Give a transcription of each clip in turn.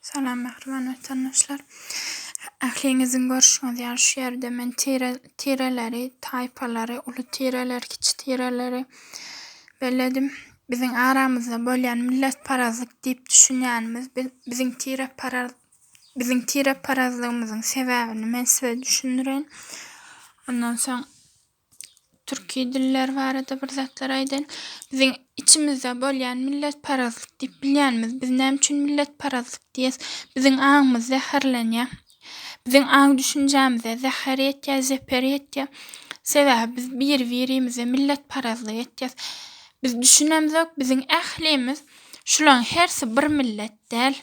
Salam mähriban watandaşlar. Ähliňiziň görşüňiz ýaly şu ýerde men tire tireleri, taýpalary, uly tireleri, kiçi tireleri belledim. Biziň aramyzda bolýan milletparazlyk diýip düşünýänimiz biziň tireparaz biziň tireparazlygymyzyň sebäbini men size düşündireýin. Ondan soň Türki diller barada bir zatlar aýdaýyn. Biziň içimizde bolýan milletparazlyk diýip bilýänimiz, biz näme üçin milletparazlyk diýýäs? Biziň aňymyz zäherlenýär. Biziň aň-düşünjämize zäher ýetýär, zeper ýetýär. Sebäbi biz biri-birimize milletparazlyk etýäs. Biz düşünemzok, biziň ählimiz şularyň hersi bir millet däl.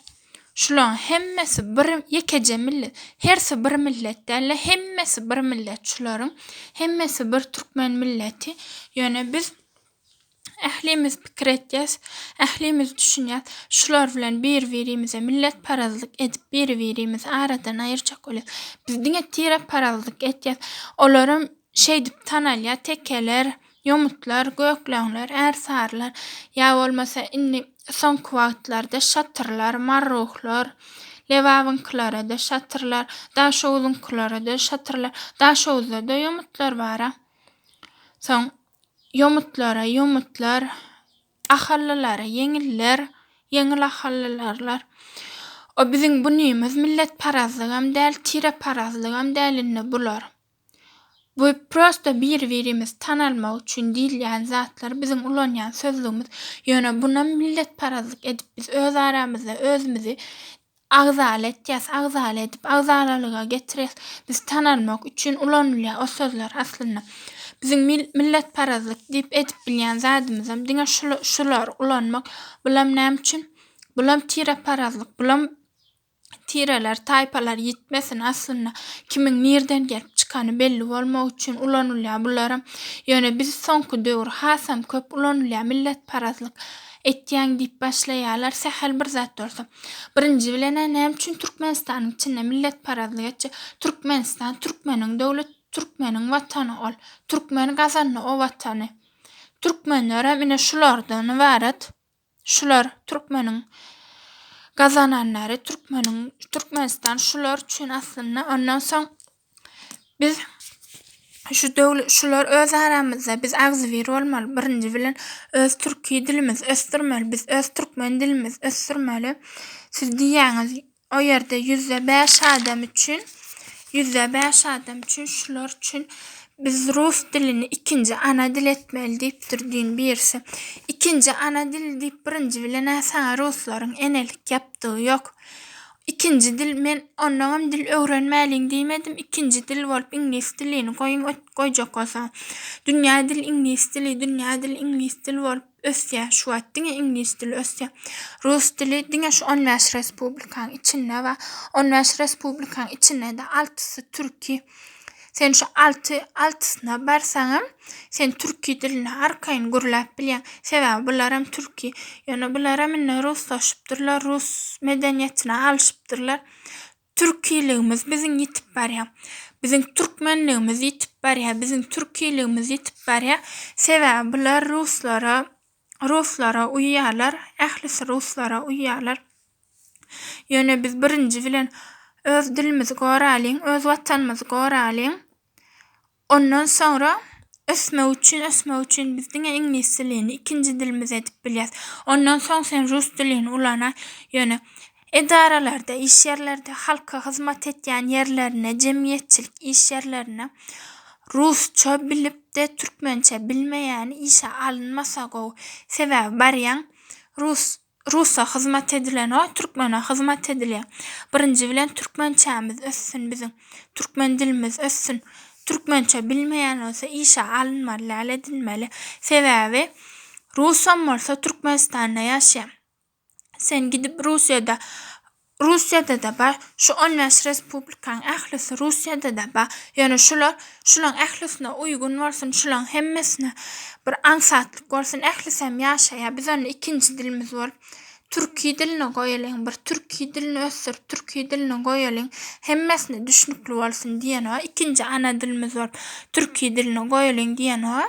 Şulaň hemmesi bir ýekeje millet. Hersi bir millet dälde hemmesi bir millet şularyň. Hemmesi bir türkmen milleti. Ýöne biz ählimiz pikir etýäs, ählimiz düşünýäs. Şular bilen bir-birimize milletparazlyk edip bir-birimizi aradan aýyrjak bolýas. Biz diňe tireparazlyk etýäs. Olaram Şeýdip tanalýar tekeler, ýomutlar, gökleňler, ärsarylar, ýa bolmasa indi soňky wagtlarda şatyrlar, marruhlar, lebabyňkylara-da şatyrlar, daşoguzyňkylara-da şatyrlar, daşoguzda-da ýomutlar bar-a. Soň ýomutlara ýomutlar, ahallylara ýeňiller, ýeňil ahallylarlar. O biziň bunymyz milletparazlygam däl, tireparazlygam däl indi bular. Bu prosta bir-birimizi tanalmak üçin diýilýän zatlar biziň ulanýan sözlügimiz. Ýöne bunam milletparazlyk edip biz öz aramyzda özümizi agzaly etýäs, agzaly edip agzalalyga getirýäs. Biz tanalmak üçin ulanylýar o sözler aslynda. Biziň milletparazlyk diýip edip bilýän zadymyzam diňe şulary ulanmak. Bulam näme üçin? Bulam tireparazlyk, bulam Tireler, taýpalar ýitmesin aslynda kimiň nirden gelip çykany belli bolmak üçin ulanylýar bularam. Ýöne biz soňky döwür hasam köp ulanylýar milletparazlyk etýäň diýip başlaýarlar sähel bir zat bolsa. Birinji bilenä näme üçin Türkmenistanyň içinde milletparazlyk etjek? Türkmenistan türkmeniň döwlet türkmeniň watany ol. Türkmen gazandy o watany. Türkmenlerem ine şulardan ybarat. Şular türkmeniň gazananlary türkmeniň Türkmenistan şular üçin aslynda ondan soň biz şu döwlet şular öz aramyzda biz agzybir bolmaly birinji bilen öz türki dilimizi ösdürmeli biz öz türkmen dilimizi ösdürmeli siz diýýäňiz O ýerde 105 adam üçin 105 adam üçin şular üçin biz rus dilini ikinji ana dil etmeli diýipdir düýn birisi. Ikinji ana dil diýip birinji bilen-ä saňa ruslaryň enelik ýapdygy ýok. Ikinji dil men onnoňam dil öwrenmäliň diýmedim ikinji dil bolup iňlis dilini goýuň goýjak bolsaňyz. Dünýä dili iňlis dili dünýä dili iňlis dili bolup ösýär şu wagt diňe iňlis dili ösýär. Rus dili diňe şu 15 respublikaň içinde bar. 15 respublikaň içinde-de altysy türki. Sen şu alty altysyna barsaňam sen türki dilinde arkaýyn gürläp bilýäň. Sebäbi bularam türki. Ýöne bularam indi ruslaşypdyrlar, rus medeniýetine alşypdyrlar. Türkiligimiz biziň ýitip barýar. Biziň türkmenligimiz ýitip barýar. Biziň türkiligimiz ýitip barýar. Sebäbi bular ruslara ruslara uýýarlar. Ählisi ruslara uýýarlar. Ýöne biz birinji bilen öz dilimizi goralyň, öz watanymyzy goralyň. Ondan soňra ösmek üçin, ösmek üçin biz diňe iňlis dilini ikinji dilimiz edip bilýäs. Ondan soň sen rus dilini ulanaý. Ýöne edaralarda, iş ýerlerde, halka hyzmat etýän ýerlerinde, jemgyýetçilik iş ýerlerinde rusça bilip-de türkmençe bilmeýäni işe alynmasa gowy. Sebäbi barýaň rus Rusa hyzmat edilenok türkmene hyzmat edilýär. Birinji bilen türkmençämiz össün biziň. Türkmen dilimiz össün. Türkmençe bilmeýän bolsa işe alynmaly däl edinmeli. Sebäbi rusam bolsa Türkmenistanda ýaşaýar. Sen gidip Russiýada Russiýada-da bar, şu on bäş respublikaň ählisi Russiýada-da bar. Ýöne şular, şulaň ählisine uýgun bolsun, şulaň hemmesine bir aňsatlyk bolsun, ählisem ýaşaýar. Biz onda ikinji dilimiz bolup, türki dilini goýalyň, bir türki dilini ösdürip, türki dilini goýalyň, hemmesine düşnükli bolsun diýenok. Ikinji ana dilimiz bolup, türki dilini goýalyň diýenok.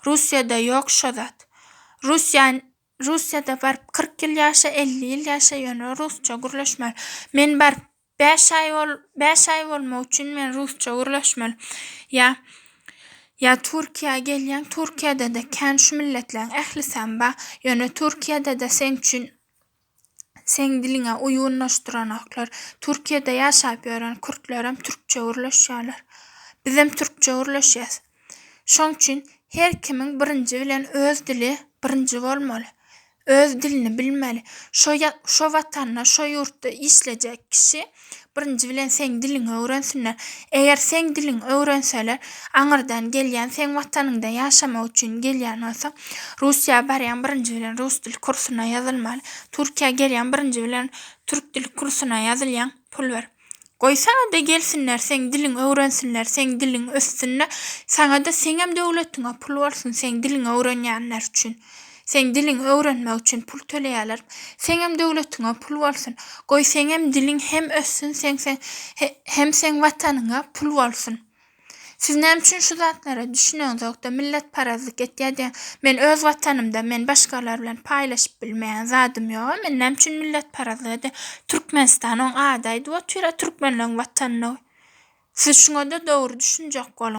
Russiýada ýok şo zat. Russiýa. Russiýada baryp 40 ýyl ýaşa, 50 ýyl ýaşa, ýöne rusça gürleşmeli. Men baryp 5 aý bol 5 aý bolmak üçin men rusça gürleşmeli. Ýa ýa Türkiýä gelýäň, Türkiýede-de kän şu milletleriň ählisem bar. Ýöne Türkiýede-de seň üçin seň diliňe uýgunlaşdyranoklar. Türkiýede ýaşap ýören kürtlerem türkçe gürleşýärler. Bizem türkçe gürleşýäs. Şoň üçin her kimiň birinji bilen öz dili birinji bolmaly. Öz dilini bilmeli. Şo şo watanda, şo ýurtda işlejek kişi birinji bilen seň diliňi öwrensinler. Eger seň diliňi öwrenseler, aňyrdan gelýän seň watanyňda ýaşamak üçin gelýän bolsa, Russiýa barýan birinji bilen rus dil kursuna ýazylmaly. Türkiýä gelýän birinji bilen türk dil kursuna ýazylýaň, pul berip. Goý saňa-da gelsinler, seň diliňi öwrensinler, seň diliň össün-de, saňa-da seňem döwletiňe pul bolsun, seň diliňi öwrenýänler üçin. Seň diliňi öwrenmek üçin pul töleýärler. Seňem döwletiňe pul bolsun. Goý seňem diliň hem össün, seň seň hem seň watanyňa pul bolsun. Siz näme üçin şu zatlara düşüneňzokda milletparazlyk etýär diýýäň. Men öz watanymda men başgalar bilen paýlaşyp bilmeýän zadym ýoga men näme üçin milletparazlyk edýän. Türkmenistan oň ady aýdyp otyra türkmenleň watanydygy. Siz şuňada dogry düşünjek boluň.